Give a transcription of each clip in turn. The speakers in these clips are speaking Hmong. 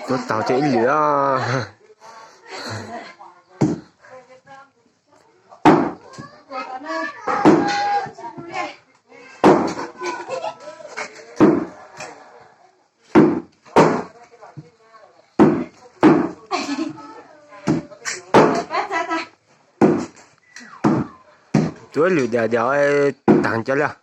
Tuav taug cov ib lwm os. Tuav lwm diam diam, taag cov lawm.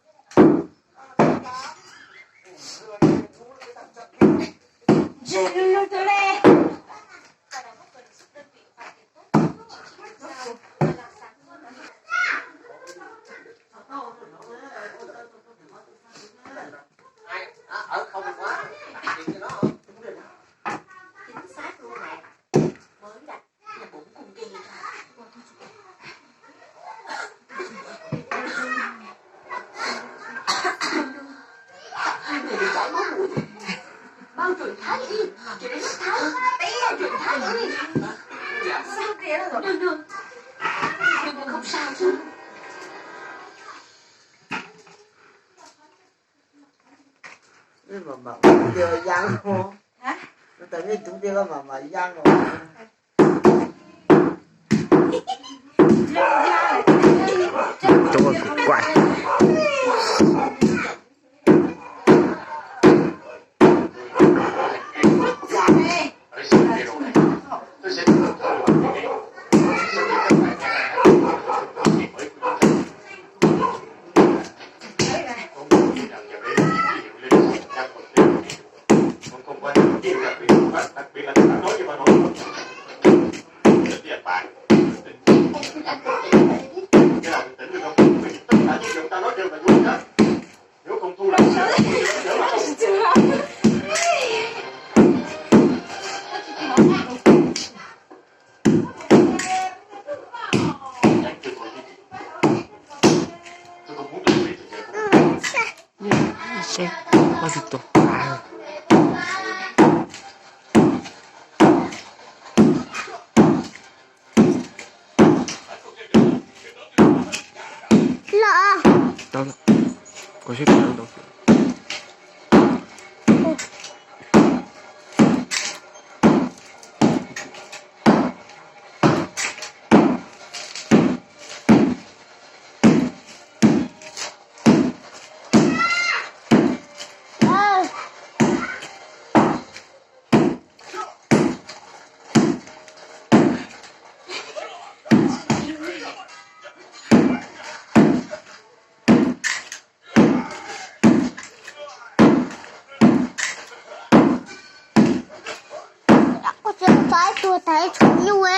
Tuav kwv kuaj. Seb, ua tsis tuag. Los. Tau lawm. Koj seb puas tau. Ua tsis tau ib tug tag ib tug nyuj.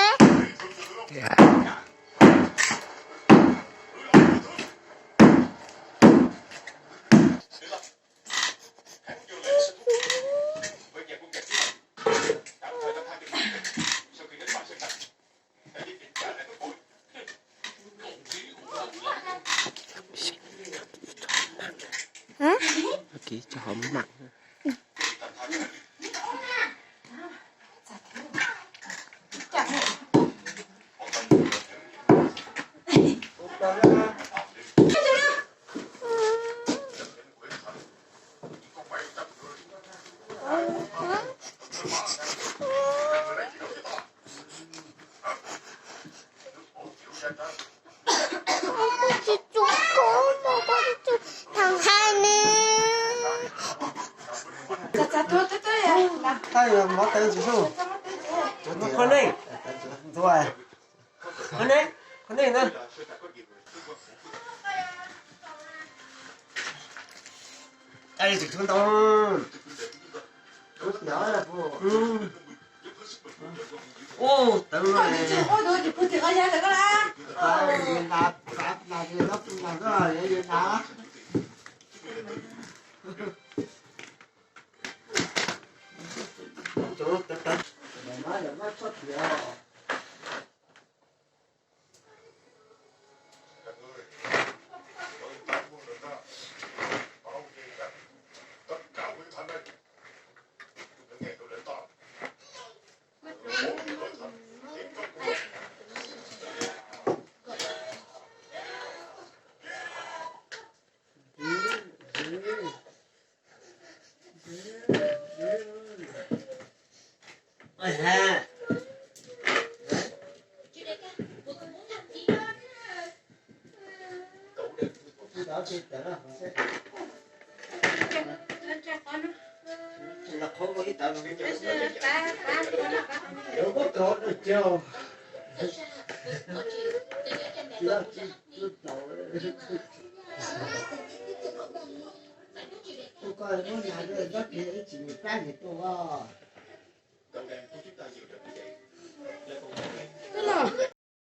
Kiv tso hov mam. Tsis tshua koob no, koj tsis tshua thab ne. Qhov nej, qhov nej, qhov nej na. Ai, tsis tshua ntau. Ub, teev no. Ua koj muab nyas rau ntawm teb ib tsis mus plab niag tuaj os.